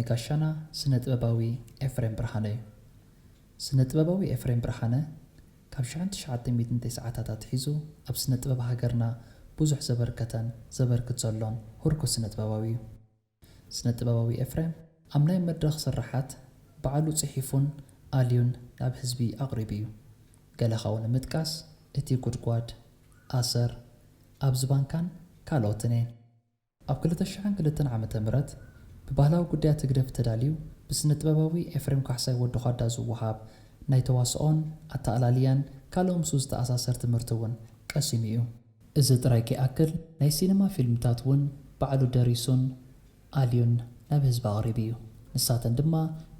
ጋሻና ስነ ጥበባዊ ኤፍሬም ብርሃነ እዩ። ስነ ጥበባዊ ኤፍሬም ብርሃነ ካብ ሽሕን ትሽዓተ ሚእትን ተስዓታት ኣትሒዙ ኣብ ስነ ጥበብ ሃገርና ብዙሕ ዘበርከተን ዘበርክት ዘሎን ህርኩት ስነ ጥበባዊ እዩ። ስነ ጥበባዊ ኤፍሬም ኣብ ናይ መድረኽ ስርሓት ባዕሉ ጽሒፉን ኣልዩን ናብ ህዝቢ ኣቕሪቡ እዩ። ገለ ካብኡ ንምጥቃስ እቲ ጉድጓድ፣ ኣሰር፣ ኣብ ዝባንካን ካልኦትን እየን። ኣብ ክልተ ሽሕን ክልተን ዓመተ ምህረት ብባህላዊ ጉዳያት ህግደፍ ተዳልዩ ብስነ ጥበባዊ ኤፍሬም ካሕሳይ ወዲ ዃዳ ዝወሃብ ናይ ተዋስኦን ኣተኣላልያን ካልኦ ምስኡ ዝተኣሳሰር ትምህርቲ እውን ቀሲሙ እዩ። እዚ ጥራይ ከይኣክል ናይ ሲነማ ፊልምታት እውን ባዕሉ ደሪሱን ኣልዩን ናብ ህዝቢ ኣቕሪቡ እዩ። ንሳተን ድማ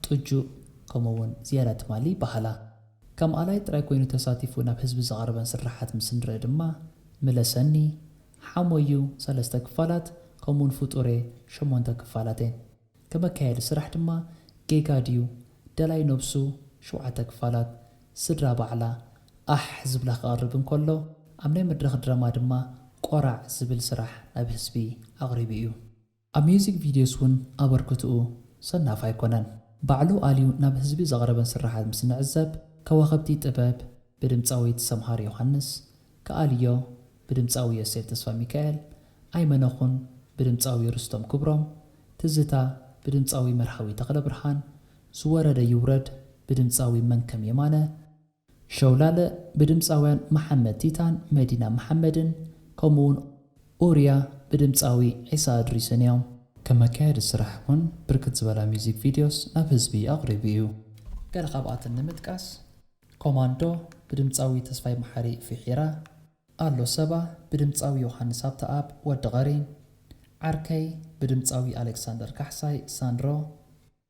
ጥጁእ ከምኡ እውን ዝያዳ ትማሊ ይበሃላ። ከም ኣላይ ጥራይ ኮይኑ ተሳቲፉ ናብ ህዝቢ ዘቕረበን ስርሓት ምስ ንርኢ ድማ ምለሰኒ፣ ሓሞዩ ሰለስተ ክፋላት ከምኡውን ፍጡሬ ሸሞንተ ክፋላት እየን። ከመካየዲ ስራሕ ድማ ጌጋ ድዩ ደላይ ነብሱ ሸውዓተ ክፋላት፣ ስድራ ባዕላ ኣሕ ዝብላ ክቐርብ እንከሎ ኣብ ናይ መድረኽ ድራማ ድማ ቆራዕ ዝብል ስራሕ ናብ ህዝቢ ኣቕሪቡ እዩ። ኣብ ሚውዚክ ቪድዮስ እውን ኣበርክትኡ ሰናፍ ኣይኮነን። ባዕሉ ኣልዩ ናብ ህዝቢ ዘቕረበን ስርሓት ምስ ንዕዘብ ከዋኽብቲ ጥበብ ብድምፃዊት ሰምሃር ዮሃንስ፣ ከኣልዮ ብድምፃዊ ዮሴፍ ተስፋሚካኤል፣ ኣይመነኹን ብድምፃዊ ርስቶም ክብሮም፣ ትዝታ ብድምፃዊ መርሃዊ ተኽለብርሃን፣ ዝወረደ ይውረድ ብድምፃዊ መንከም የማነ፣ ሸውላለ ብድምፃውያን መሓመድ ቲታን መዲና መሓመድን ከምኡ እውን ኡርያ ብድምፃዊ ዒሳ እድሪስን እዮም። ከም መካየዲ ስራሕ እውን ብርክት ዝበላ ሚውዚክ ቪድዮስ ናብ ህዝቢ ኣቕሪቡ እዩ። ገለ ካብኣተን ንምጥቃስ ኮማንዶ ብድምፃዊ ተስፋይ መሓሪ ፊሒራ፣ ኣሎ ሰባ ብድምፃዊ ዮሃንስ ሃብተኣብ ወዲ ቐሪን፣ ዓርከይ ብድምፃዊ ኣሌክሳንደር ካሕሳይ ሳንድሮ፣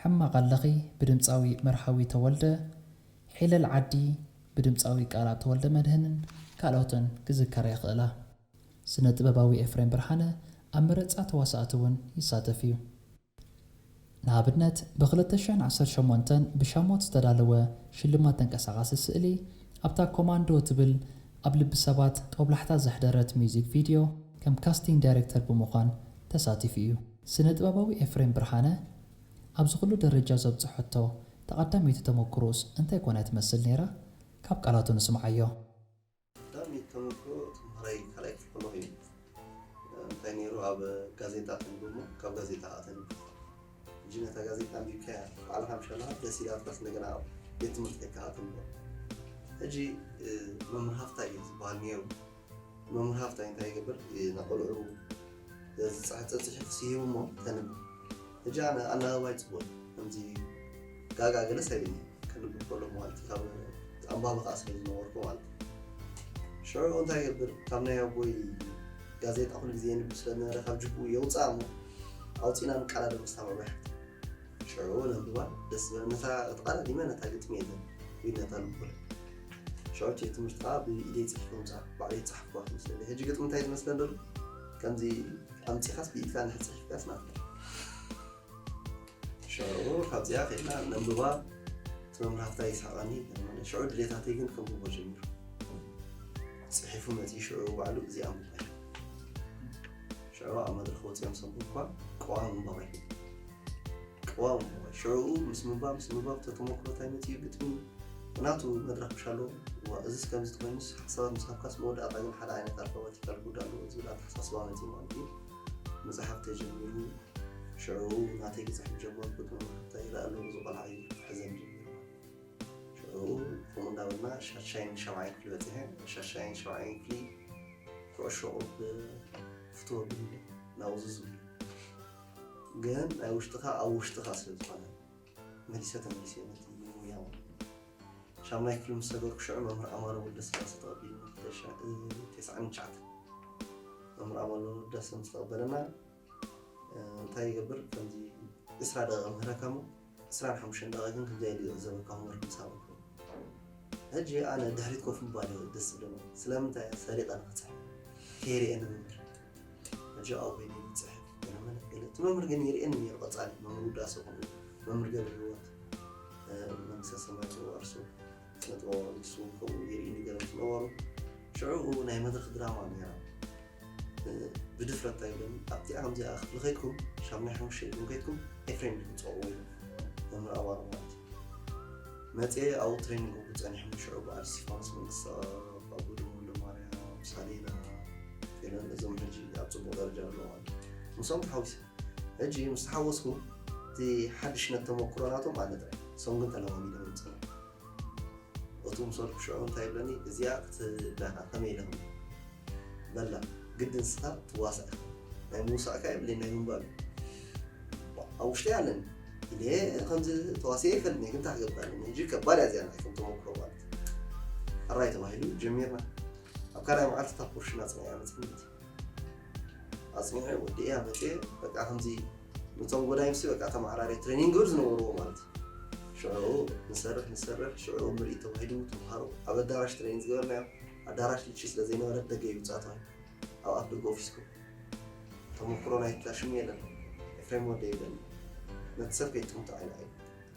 ሕማቕ ኣለኺ ብድምፃዊ መርሃዊ ተወልደ፣ ሒለል ዓዲ ብድምፃዊ ቃልኣብ ተወልደ መድህንን ካልኦትን ክዝከራ ይኽእላ። ስነ ጥበባዊ ኤፍሬም ብርሃነ ኣብ መረፃ ተዋሳእቲ እውን ይሳተፍ እዩ። ንኣብነት ብ ክልተ ሽሕን ዓሰርተ ሸሞንተን ብሻሞት ዝተዳለወ ሽልማት ተንቀሳቓሲ ስእሊ ኣብታ ኮማንዶ ትብል ኣብ ልቢ ሰባት ጦብላሕታ ዘሕደረት ሚውዚክ ቪድዮ ከም ካስቲንግ ዳይሬክተር ብምዃን ተሳቲፉ እዩ። ስነ ጥበባዊ ኤፍሬም ብርሃነ ኣብዚ ኩሉ ደረጃ ዘብፅሐቶ ተቐዳመይቲ ተመክሮስ እንታይ ኮና ትመስል ነይራ? ካብ ቃላቱ ንስምዓዮ። ቀዳመይቲ ተመክሮ ተምሃራይ ካልኣይ ክፍሊ ከለኹ እዩ። እንታይ ነይሩ ኣብ ጋዜጣ ተንብብ እሞ ካብ ጋዜጣ ከዓ ተንብብ። ሕጂ ነታ ጋዜጣ ኣንቢብካያ ባዕልኻ ምሽ ኣለኻ ደስ ኢላትካስ እንደገና ኣብ ቤት ትምህርቲ ከይድካ ከዓ ተንብባ። ሕጂ መምህር ሃፍታይ እዩ ዝበሃል ነይሩ። መምህር ሃፍታይ እንታይ ይገብር ንቆልዑ ዝፅሕፍ ፅሕፍ ይህብ እሞ ተንብብ። ሕጂ ኣነ ኣናባባይ ፅቡቅ ከምዚ ጋጋ ገለስ ኣይብልኒ ከንብብ ከሎ ማለት ካብ ኣንባቢ ከዓ ስለ ዝነበርኩ ማለት እዩ። ሽዑ እንታይ ይገብር ካብ ናይ ኣቦይ ጋዜጣ ኩሉ ግዜ የንብብ ስለ ዝነበረ ካብ ጅብኡ የውፅኣ እሞ ኣውፂና ንቃላለ ምስታ መብራሕቲ ሽዑ ነንብባ ደስ ዝበለ ነታ እቲ ቃላሊመ ነታ ግጥሚ የለን ወይ ነታ ልቦለድ ሽዑ እቲ ትምህርቲ ከዓ ብኢደይ ፅሒፈ ምፃ ባዕለይ ዝፀሓፍኳ ትመስለኒ ሕጂ ግጥሚ እንታይ ዝመስለ ደሎ ከምዚ ኣምፂኻስ ብኢድካ እንድሕር ፅሒፍካስ ናትካ ሽዑ ካብዚኣ ከይድና ነንብባ እቲ መምህር ሃፍታይ ይስሕቐኒ ሽዑ ድሌታተይ ግን ከንብቦ ጀሚሩ ፅሒፉ መፂኡ ሽዑ ባዕሉ እዚ ኣንብባ ሽዑ ኣብ መድረኽ ወፂኦም ሰንብብ እኳ ቅዋም ምንባባይ ቅዋም ምንባባይ ሽዑ ምስ ምንባብ ምስ ምንባብ ተተመክሮ እንታይ መፂኡ ግጥሚ ናቱ መድረኽ ምሽ ኣለዎ እዚስ ከምዚ ትኮይኑስ ሓሳባት ምስ ሃብካስ መወዳእታ ግን ሓደ ዓይነት ኣልፋባቲካል ጉድ ኣለዎ ዝብል ኣተሓሳስባ መፂኡ ማለት እዩ መፅሓፍ ተጀሚሩ ሽዑ ናተይ ክፅሕፍ ጀመርኩ እቲ መምህር ሃፍታይ ይረኣ ኣሎ እዚ ቆልዓ እዩ ክሕዘኒ ጀሚሩ ሽዑ ከምኡ እንዳበልና ሻድሻይን ሻብዓይን ክፍሊ በፂሐ ሻድሻይን ሻብዓይን ክፍሊ ኩዕሾ ቁሩብ ፍትወ ግን ናብኡ ዝዝብሉ ግን ናይ ውሽጥኻ ኣብ ውሽጥኻ ስለ ዝኾነ መሊሰ ተመሊሰ ነቲ ሙያ ማለት እዩ ሻምናይ ክፍሊ ምስ ሰገርኩ ሽዑ መምህር ኣማረ ወልደስላሰ ተቐቢሉኒ ክልተ ሽሕን ተስዓን ትሽዓተን መምህር ኣማረ ወልደስላሰ ምስ ተቐበለና እንታይ ይገብር ከምዚ ዕስራ ደቂቕ ምህረካ እሞ ዕስራን ሓሙሽተን ደቂቕ ግን ከምዚኣ ኢሉ ይዕዘበካ ሆምወርክ ምሳበልኩ ሕጂ ኣነ ድሕሪት ኮፍ ምባል እዩ ደስ ዝብለኒ ስለምንታይ እየ ሰሪቐ ንክፅሕፍ ከይርእየኒ መምህር ሕጂ ኣብ በይነይ ይፅሕፍ ገለመለ ገለ እቲ መምህር ግን ይርእየኒ ነይሩ ቀፃሊ መምህር ውዳሰ ከምኡ መምህር ገብረ ህይወት መንግስተ ሰማያት የዋርሶ ነጥበባዊ ንሱ እውን ከምኡ ይርእዩኒ ገለ ምስ ነበሩ ሽዑ ናይ መድረኽ ድራማ ነይራ ብድፍረት እንታይ ይብለኒ ኣብቲኣ ከምዚኣ ክፍሊ ከይድኩም ሻምናይ ሓሙሽተ ኢልኩም ከይድኩም ኤፍሬም ኢልኩም ፀውዕዎ መፅየ ኣብኡ ትሬኒንግ ክገብር ፀኒሖም። ሽዑ በዓል እስቲፋኖስ መንግስተኣብ፣ ኣቦ ደም ወልደማርያም፣ ሳሌና፣ ፌለን፣ እዞም ሕጂ ኣብ ፅቡቕ ደረጃ ኣለዉ ማለት እዩ። ምስኦም ተሓዊሰ ሕጂ ምስ ተሓወስኩ እቲ ሓድሽነት ተመክሮ ናቶም ኣነ ጥራይ፣ እሶም ግን ተለማሚዶም እዮም ዝፀንሑ። እቱ ምስ በልኩ ሽዑ እንታይ ይብለኒ፣ እዚኣ ክትብላካ ከመይ ኢለ ክብል? በላ ግዲ ንስኻ ትዋሳእ ኢኻ። ናይ ምውሳእካ የብለይ፣ ናይ ምንባብ እዩ። ኣብ ውሽጠይ ኣለኒ ኢለ ከምዚ ተዋሲኤ ይፈልጥ እየ፣ ግን እንታይ ክገብር ኣለኒ? ሕጂ ከባድ እያ እዚኣ ናይ ከም ተመክሮ ማለት እዩ። ሕራይ ተባሂሉ ጀሚርና። ኣብ ካልኣይ መዓልቲ እታ ፖርሽን ኣጽኒዐ መጽንት ኣጽኒዐ ወዲኤ ኣመፅኤ በቃ ከምዚ ነቶም ጎዳይምሲ በቃ ተመሓራሪ ትሬኒንግ ግብር ዝነበርዎ ማለት እዩ። ሽዑ ንሰርሕ ንሰርሕ ሽዑ ምርኢት ተባሂሉ ተምሃሮ ኣብ ኣዳራሽ ትሬኒንግ ዝገበርናዮ ኣዳራሽ ልቺ ስለ ዘይነበረ ደገ ይውፃእ ተባሂሉ ኣብ ኣፍ ደገ ኦፊስኩም ተመክሮ ናይ ክላሽም የለን። ኤፍሬም ወደ ይብለኒ ነቲ ሰብ ከይጥምቶ ዓይነ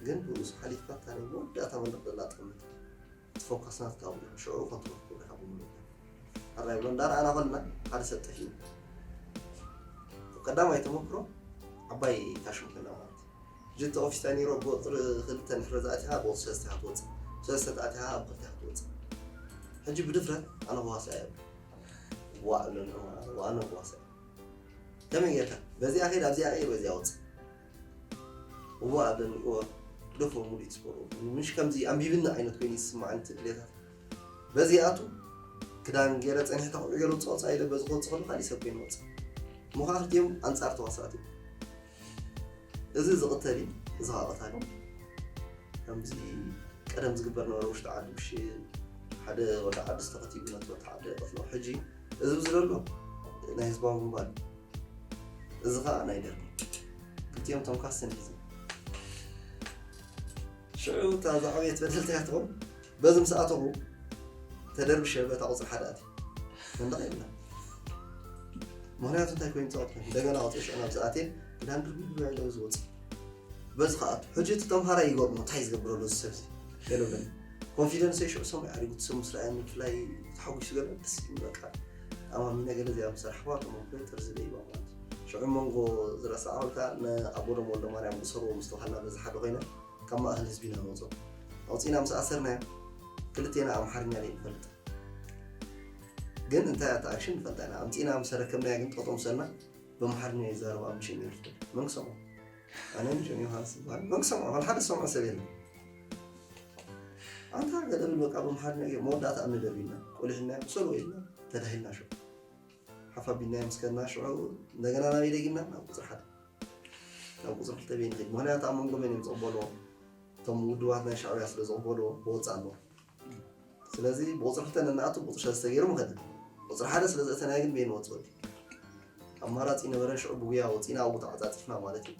ግን ብኡስ ሓሊፍካ እታ ናይ መወዳእታ መንደቕ ዘላ ጠምት እቲ ፎካስ ናትካ ኣብኡ ሽዑ ኮንትሮል ክገብረካ ብምሉእ ኣራይ ብሎ እንዳረኣና ከለና ሓደ ሰብ ጠፊኡ ቀዳማይ ተመክሮ ዓባይ ታሽም ኮይና ማለት ጅት ኦፊስ ታኒሮ ብቁፅሪ ክልተ ንፍረ ዝኣቲኻ ብቁፅሪ ሰለስተ ኢኻ ትወፅእ ሰለስተ ተኣቲኻ ኣብ ክልተ ኢኻ ትወፅእ ሕጂ ብድፍረት ኣነ ክዋሳ እየ ዋዕ ብለኒ ዋነ ክዋሳ እየ ከመይ ጌርካ በዚኣ ኸይድ ኣብዚኣ ኸይድ በዚኣ ወፅእ እዋ ኣለኒ እዋ ደፎ ሙሉእ ትስፖርት ምሽ ከምዚ ኣንቢብኒ ዓይነት ኮይኑ ይስማዓኒ እቲ ድሌታት በዚ ኣቱ ክዳን ገይረ ፀኒሐ ተኽዑ ገለ ውፅእ ወፃእ ኢለ በዚ ክወፅእ ከሎ ካሊእ ሰብ ኮይኑ ወፅእ ምዃ ክልቲኦም ኣንፃር ተዋሳእቲ እዚ ዝቕተል እዩ እዚ ከዓ ቀታሊ ከምዚ ቀደም ዝግበር ነበረ ውሽጢ ዓዲ ምሽ ሓደ ወዲ ዓዲ ዝተኸቲቡ ነቲ ወዲ ዓዲ ቀትሎ ሕጂ እዚ ብዚ ዘሎ ናይ ህዝባዊ ግንባር እዚ ከዓ ናይ ደርጊ ክልቲኦም ቶም ካስን ሒዞም ሽዑ እታ ዝዓበየት በደልቲ እያ ትኸውን በዚ ምስ ኣተኹ ተደርብሸ በታ ቁፅሪ ሓደ ኣትየ መንደቕ የብላ ምክንያቱ እንታይ ኮይኑ ፀወት ኮይኑ እንደገና ቁፅሪ ሽዑ ናብ ዝኣትየ ክዳን ድርቢ ድርቢ ኢለ ዝወፅእ በዚ ከዓ ሕጂ እቲ ተምሃራይ ይገርሞ እንታይ ዝገብረሉ እዚ ሰብ እዚ ገለ በለ ኮንፊደንስ ሽዑ ሰሙ ያሪጉ እቲ ሰብ ምስ ረኣየኒ ብፍላይ ተሓጒሱ ገለ ደስ ይብል በቃ ኣማሚነ ገለ እዚኣ ምሰርሕዋ ተመክሮ ጥርዚ ደይባ ማለት እዩ ሽዑ መንጎ ዝረሳዕልካ ንኣቦ ደም ወልደ ማርያም ዝሰርዎ ምስ ተባሃልና በዚ ሓደ ኮይነ ካብ ማእኸል ህዝቢ ኢና ንወፅኦ ኣውፂና ምስ ኣሰርናዮ ክልቴና ኣምሓርኛ ደይ ንፈልጥ ግን እንታይ ኣታ ኣክሽን ንፈልጣ ኢና ኣምፂና ምስ ረከብናዮ ግን ጠጠው ምሰልና ብኣምሓርኛ ይዛረብ ኣብ ምሽን ይርፍድ መንክሰሞ ኣነ ምሽን ዮሃንስ ይበሃል መንክሰሞ ካልሓደ ዝሰምዖ ሰብ የለን ኣንታ ገለ ብል በቃ ብኣምሓርኛ መወዳእታ ኣብ ንደርቢና ቆሊሕና ሰሎ ኢልና ተዳሂልና ሽዑ ሓፋቢልና ምስከና ሽዑ እንደገና ናበይ ደጊምና ናብ ቁፅሪ ሓደ ናብ ቁፅሪ ክልተ ቤት ንኸይድ ምክንያቱ ኣብ መንጎ መን እዮም ዝቕበልዎ እቶም ውድባት ናይ ሻዕብያ ስለ ዝቕበልዎ ብወፃ ኣለዎ ስለዚ ብቁፅሪ ክልተ ነናኣቱ ብቁፅሪ ሰለስተ ገይሩ ምኸደ ቁፅሪ ሓደ ስለ ዘእተናዮ ግን ቤን ወፅወ ኣማራፂ ነበረን ሽዑ ብጉያ ወፂና ኣብኡ ተዓፃፂፍና ማለት እዩ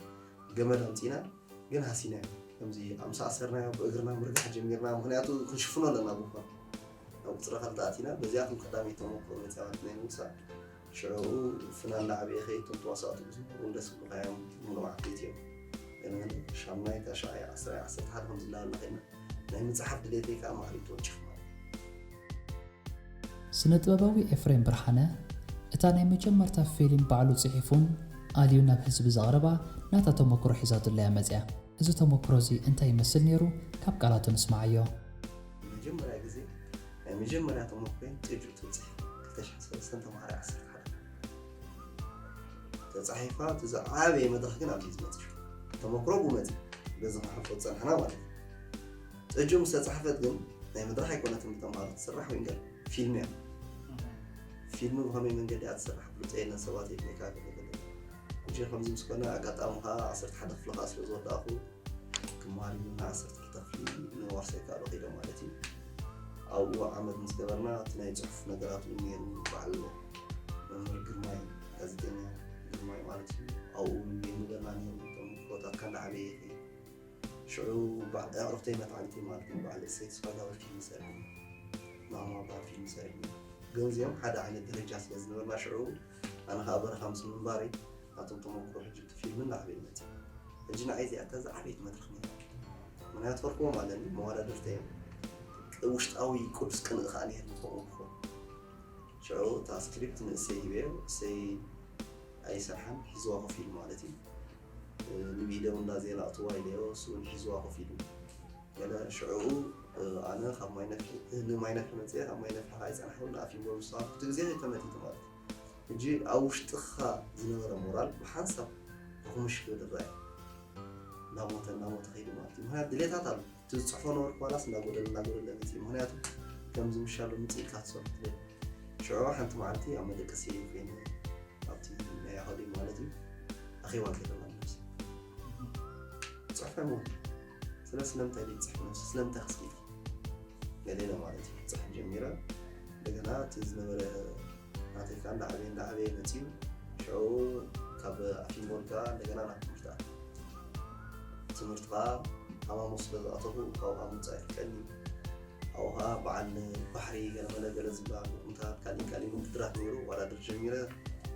ገመድ ኣምፂና ግን ሃሲና ከምዚ ኣምሳ ኣሰርናዮ ብእግርና ምርጋሕ ጀሚርና ምክንያቱ ክንሽፍኖ ኣለና ብኳ ናብ ቁፅሪ ካልተ ኣቲና በዚኣ ከም ቀዳመይቲ ተመክሮ መፅያ ናይ ምውሳእ ሽዑ ፍናን ላዕቢ ኢኸ እቶም ተዋሳእቲ ዝነበሩ ደስ ዝብሉኻ እዮም ሙሉእ ዓበይቲ እዮም ገለመለ ሻምናይ ታሽዓይ ዓስራይ ዓሰርተ ሓደ ከም ዝላበልና ከይና ናይ ምፅሓፍ ድሌተይ ከዓ ማዕሪግ ተወንጭፍ ማለት ስነ ጥበባዊ ኤፍሬም ብርሃነ እታ ናይ መጀመርታ ፊልም ባዕሉ ፅሒፉን ኣልዩ ናብ ህዝቢ ዘቕረባ ናታ ተመክሮ ሒዛትላ እያ መፅያ። እዚ ተመክሮ እዚ እንታይ ይመስል ነይሩ? ካብ ቃላቱ ንስማዓዮ። መጀመርያ ግዜ ናይ መጀመርያ ተመክሮይ ጥጅ ትብፅሕ ክልተ ሽሕን ሰለስተን ተምሃራይ ዓሰርተ ሓደ ተፃሒፋ እቲ ዝዓበየ መድረኽ ግን ኣብዚ ዝመፅእ ተመክሮ ብኡ መፅእ በዚ ክሓልፎ ዝፀናሕና ማለት እዩ ጥጅ ምስ ተፃሕፈት ግን ናይ መድረኽ ኣይኮነትን ብተምሃሮ ትስራሕ ወይ ገለ ፊልም እያ ፊልም ብኸመይ መንገዲ እያ ትስራሕ ፍሉጥ የለን ሰባት የድልየካ ገለ ገለ ሕጂ ከምዚ ምስ ኮነ ኣጋጣሚ ከዓ ዓሰርተ ሓደ ክፍሊ ከዓ ስለ ዝወዳእኹ ክመሃር እዩ እና ዓሰርተ ክልተ ክፍሊ ንዋርሳይ ከዓ ከይደ ማለት እዩ ኣብኡ ዓመት ምስ ገበርና እቲ ናይ ፅሑፍ ነገራት እውን ነይሩ በዓል መምህር ግርማይ ጋዜጠኛ ግርማይ ማለት እዩ ኣብኡ እውን የንብበና ነይሩ እቶም ቦታትካ እንዳዓበየ ይኸይድ ሽዑ ኣዕሩኽተይ መትዓሊተይ ማለት እዩ በዓል እሰይ ተስፋጋብር ፊልም ሰሪሑ ማማ በዓል ፊልም ሰሪሑ ግን እዚኦም ሓደ ዓይነት ደረጃ ስለ ዝነበርና ሽዑ ኣነ ከዓ በረኻ ምስ ምንባረይ ናቶም ተመክሮ ሕጂ እቲ ፊልም እናዕበየ ይመፅእ ሕጂ ንዓይ እዚኣ እታ ዝዓበየት መድረኽ ነይራ ምክንያቱ ፈርክዎም ኣለኒ መወዳድርተይ እዮም ውሽጣዊ ቅዱስ ቅንእ ከዓ ነይርኒ ከምኡ ክኾን ሽዑ እታ ስክሪፕት ንእሰይ ሂበዮ እሰይ ኣይሰርሓን ሒዝዋ ኮፍ ኢሉ ማለት እዩ ንብኢደ እውን እንዳዜና እትዋ ኢለዮ እሱ እውን ሒዝዋ ኮፍ ኢሉ ገለ ሽዕኡ ኣነ ካብ ማይ ነፍሒ ንማይ ነፍሒ መፅየ ካብ ማይ ነፍሒ ከዓ ይፀናሕኩ ንኣፊ ጎል ዝተዋፍኩቲ ግዜ ተመቲቱ ማለት እዩ። ሕጂ ኣብ ውሽጥኻ ዝነበረ ሞራል ብሓንሳብ ክኹምሽ ክብል ይረኣየ። እናሞተ እናሞተ ከይዱ ማለት እዩ። ምክንያቱ ድሌታት ኣሎ። እቲ ዝፅሕፎ ነበርኩ ዋላስ እናጎደለ እናጎደለ መፅእ። ምክንያቱ ከምዚ ምሻሎ ምፅእ ኢልካ ትሰርሑ ድሌት። ሽዑ ሓንቲ መዓልቲ ኣብ መደቀሲ ኮይነ ኣብቲ ናይ ኣኸዲ ማለት እዩ ኣኼባ ገይረና ነብሲ። ፅሑፍ ኣይሞት ስለ ስለምንታይ ድፅሕፍ ነብሲ ስለምንታይ ክስኪት ገሌለ ማለት እዩ። ክፅሕፍ ጀሚረ። እንደገና እቲ ዝነበረ ናተይ ከዓ እንዳዓበየ እንዳዓበየ መፅዩ። ሽዑ ካብ ኣፊምቦል ከዓ እንደገና ናብ ትምህርቲ ኣትየ። ትምህርቲ ከዓ ሃማሞ ስለ ዝኣተኹ ካብኡ ከዓ ምውፃእ ይፍቀኒ። ኣብኡ ከዓ በዓል ባሕሪ ገለመለ ገለ ዝበሃል ግጥምታት ካሊእ ካሊእ ውድድራት ነይሩ። ዋላድር ጀሚረ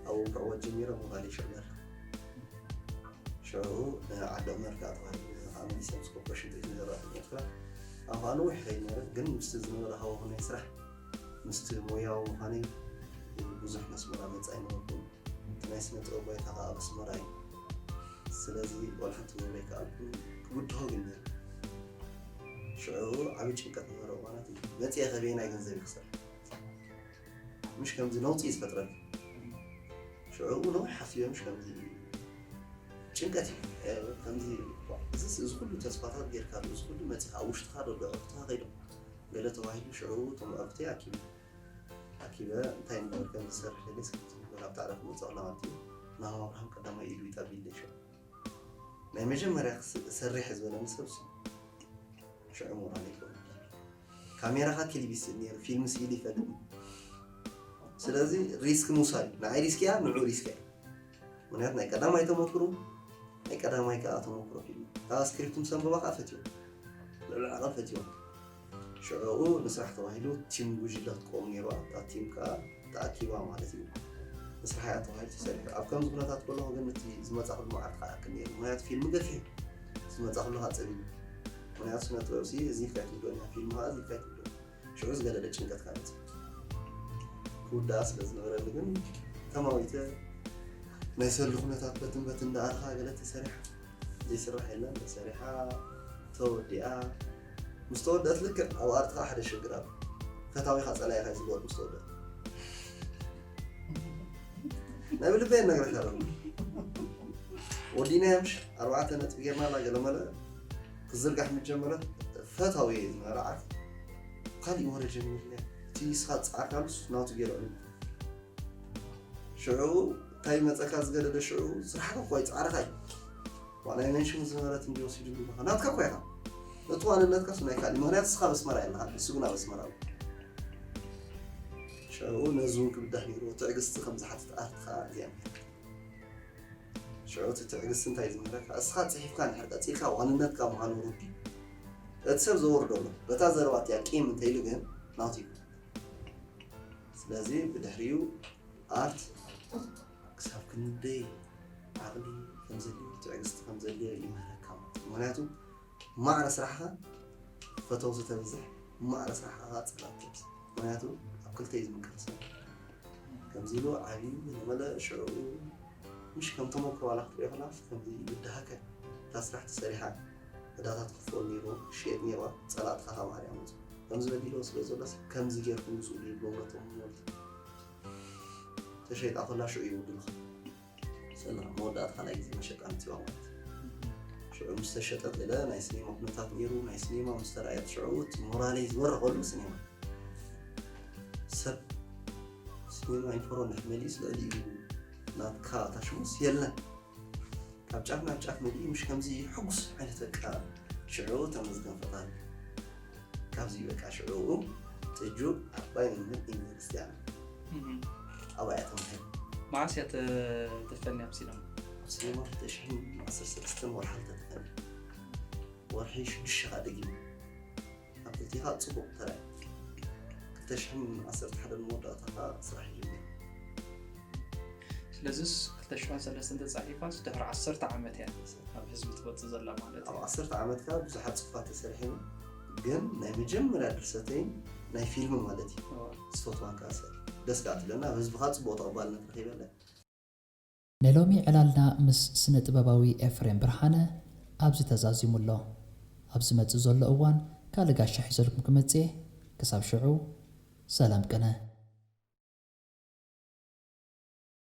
ኣብኡ ክዕወት ጀሚረ ሞባይል ይሽርበር። ሽዑ ዓዲ ዑመር ከዓ ተባሂሉ። እዚ ከዓ መሊሰ ምስ ኮርፖሬሽን ቱሪዝም ዘራእቲ ኤርትራ ኣብኡ ከዓ ነዊሕ ከይድ ነይረ። ግን ምስቲ ዝነበረ ሃዋሁ ናይ ስራሕ ምስቲ ሞያዊ ምዃነይ ብዙሕ መስመር ኣመፅእ ኣይነበርኩን። እቲ ናይ ስነ ጥበብ ባይታ ከዓ ኣብ ኣስመራ እዩ። ስለዚ ዋላ ሓንቲ ክገብሮ ኣይከኣልኩን። ክብድሆ ግን ነይሩ። ሽዑ ዓብዪ ጭንቀት ነበረ እዋናት እዩ። መፅየ ከበየናይ ገንዘብ ይክሰር ምሽ ከምዚ ነውፂ እዩ ዝፈጥረኒ። ሽዑ እውን ነዊሕ ሓሲበ ምሽ ከምዚ ጭንቀት እዩ ከምዚ እዚስ እዚ ኩሉ ተስፋታት ጌርካ እዚ ኩሉ መፂኻ ኣብ ውሽጥኻ ደሎ ዕርፍትኻ ከይዶም ገለ ተባሂሉ ሽዑ እቶም ዕርፍተይ ኣኪበ ኣኪበ እንታይ ንበር ከም ዝሰርሕ ደልየ ስክት ንበር ኣብታ ዕረፍቲ መፅእ ከላ ማለት እዩ ናሆም ኣብርሃም ቀዳማይ ኢዱ ይጠብ ኢለ ሽዑ ናይ መጀመርያ ክሰርሕ ዝበለኒ ሰብ እሱ ሽዑ ሞራል ይኮነ ካሜራኻ ክሊብ ይስእል ነይሩ ፊልም ስኢሉ ይፈልጥ ስለዚ ሪስክ ምውሳድ እዩ ንዓይ ሪስክ እያ ንዑ ሪስክ እያ ምክንያቱ ናይ ቀዳማይ ተመክሮ ናይ ቀዳማይ ከዓ ተመክሮ ፊልም ካብ ስክሪፕት ምስ ኣንበባ ከዓ ፈትዮ ልዕሊ ዓቐን ፈትዮ ሽዑኡ ንስራሕ ተባሂሉ ቲም ጉጅለ ክትቆም ነይርዋ እታ ቲም ከዓ ተኣኪባ ማለት እዩ ንስራሕ እያ ተባሂሉ ተሰሪሑ ኣብ ከምዚ ኩነታት ከለኹ ግን እቲ ዝመፃ ኩሉ መዓልቲ ከዓ ያክል ነይሩ ምክንያቱ ፊልም ገፊሕ ዝመፃ ኩሉ ከዓ ፀቢቡ ምክንያቱ ስነ ጥበብ ሲ እዚ ኢልካ ይትብሎ ፊልም ከዓ እዚ ኢልካ ይትብሎ ሽዑ ዝገደደ ጭንቀት ካልእ ክውዳኣ ስለ ዝነበረኒ ግን ተማዊተ ናይ ሰሉ ኩነታት በትን በትን እንዳኣርኻ ገለ ተሰሪሓ ዘይስራሕ የለን ተሰሪሓ ተወዲኣ ምስ ተወደአት ልክዕ ኣብ ኣርትኻ ሓደ ሽግር ኣሎ ፈታዊኻ ፀላኢኻ እዩ ዝገወጥ ምስ ተወደአት ናይ ብልበ ነግረካ ኣለኹ ወዲናያ ምሽ ኣርባዕተ ነጥቢ ጌርና ኣላ ገለመለ ክዝርጋሕ ምስ ጀመረ ፈታዊ ዝነበረ ዓርኩ ካሊእ ወረ ጀሚርና እቲ ንስኻ ዝፀዓርካሉስ ናቱ ገይሩ ዕልል ሽዑ እንታይ መፀካ ዝገደደ ሽዑ ስራሕካ እኳ ይፃዕርካ እዩ ዋላ ናይ መንሽን ዝነበረት እንዲ ወሲዱ ናትካ እኳ ኢኻ እቲ ዋንነትካ ሱ ናይ ካሊእ ምክንያቱ ንስኻ በስመራ የለኻ እሱ ግን ኣብ ኣስመራ ሽዑ ነዚ እውን ክብዳህ ነይርዎ ትዕግስቲ ከም ዝሓትት ኣርትኻ እዚኣ ሽዑ እቲ ትዕግስቲ እንታይ ዝምህረካ እስኻ ፅሒፍካ እንድሕር ቀፂልካ ዋንነትካ ምዃኑ ርዲ እቲ ሰብ ዘወርዶ ኣሎ በታ ዘረባ እቲኣ ቂም እንተኢሉ ግን ናቱ እዩ ስለዚ ብድሕሪኡ ኣርት ክሳብ ክንደይ ዓቕሊ ከምዘድልዮ ትዕግስቲ ከምዘድልዮ ይምህረካ ማለት እዩ ምክንያቱ ማዕረ ስራሕኻ ፈተውቲ ተብዝሕ ማዕረ ስራሕኻ ከዓ ፀላእቲ ተብዝሕ ምክንያቱ ኣብ ክልተ እዩ ዝምቀል ሰብ ከምዚ ኢሉ ዓብዩ ዝመለ ሽዑ ምሽ ከም ተመክሮ ዋላ ክትሪኦ ከላ ከምዚ ይብድሃካ እታ ስራሕ ተሰሪሓ ዕዳታት ክፈል ነይሩ ሽየጥ ነይርዋ ፀላእትኻ ካብ ዓርያ መፁ ከምዚ በዲልዎ ስለ ዘሎ ከምዚ ጌርኩም ውፅኡ ይብሎም ነቶም ወልድ ተሸይጣ ከላ ሽዑ ይውድልኻ ሰላ መወዳእታ ካልኣይ ግዜ መሸጣ ኣምፅዋ ማለት ሽዑ ምስ ተሸጠት ገለ ናይ ስኔማ ኩነታት ነይሩ ናይ ስኔማ ምስ ተረኣየት ሽዑ እቲ ሞራለይ ዝበረኸሉ ስኔማ ሰብ ስኔማ ኢንፎሮ እንድሕር መሊስ ልዕሊ እዩ ናትካ ታሽሙስ የለን ካብ ጫፍ ናብ ጫፍ መሊኡ ምሽ ከምዚ ሕጉስ ዓይነት በቃ ሽዑ ተመስገን ፈጣሪ ካብዚ በቃ ሽዑ ጥጁ ዓባይ መምህር ዩኒቨርሲቲ ኣነ ኣብኣ እያ ተማሂረ መዓስ እያ ተፈኒ ኣብ ሲነማ ኣብ ሲነማ ክልተ ሽሕን ዓሰርተ ሰለስተን ወርሓ ተፈኒ ወርሒ ሽዱሽተ ከዓ ደጊሙ ኣብ ክልቲኻ ፅቡቕ ተራይ ክልተ ሽሕን ዓሰርተ ሓደን መወዳእታ ከዓ ስራሕ ይጀምር ስለዚስ ክልተ ሽሕን ሰለስተን ተፃሒፋስ ድሕሪ ዓሰርተ ዓመት እያ ኣብ ህዝቢ ትወፅእ ዘላ ማለት ኣብ እዩ ዓሰርተ ዓመትካ ብዙሓት ፅሑፋት ተሰሪሐ ግን ናይ መጀመርያ ድርሰተይን ናይ ፊልም ማለት እዩ ዝፈትዋን ከዓ ሰብ ደስ ከዓ ትብለና ኣብ ህዝብኻ ፅቡቕ ተቐባልነት ረኺበለ ንሎሚ ዕላልና ምስ ስነ ጥበባዊ ኤፍሬም ብርሃነ ኣብዚ ተዛዚሙ ኣሎ። ኣብ ዝመጽእ ዘሎ እዋን ካልእ ጋሻ ሒዘልኩም ክመጽእ እየ። ክሳብ ሽዑ ሰላም ቅነ።